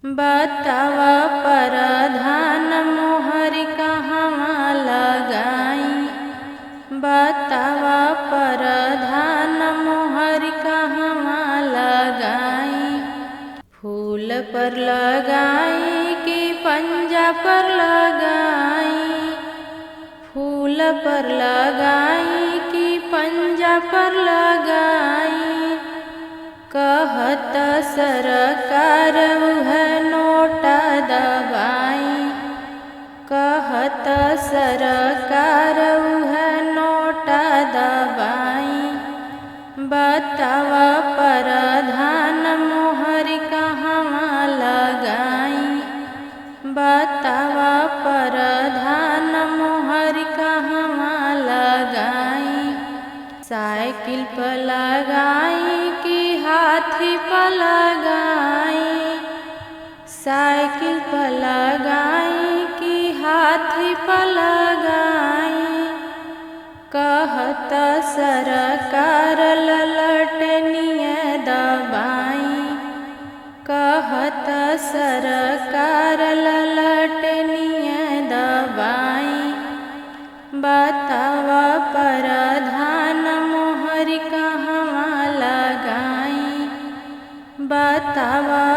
बतावा परधान मोहर कहवा लगाई, बतावा परधान मोहर कहवा लगाई। फूल पर लगाई कि पंजा पर लगाई, फूल पर लगाई कि पंजा पर लगाई। कहत सरकार उह नोटा दबाई, कहत सरकार उह नोटा दबाई। बतावा परधान मोहर कहवा लगाई, बतावा परधान मोहर कहवा लगाई। साइकिल पर लगाई कि हाथी पर लगाई, साइकिल पर लगाई कि हाथी पर लगाई। कहत सरकार ललटनिय दबाई, कहत सरकार ललटनिय दबाई। बतावा परधान मोहर कहवा लगाई, बतावा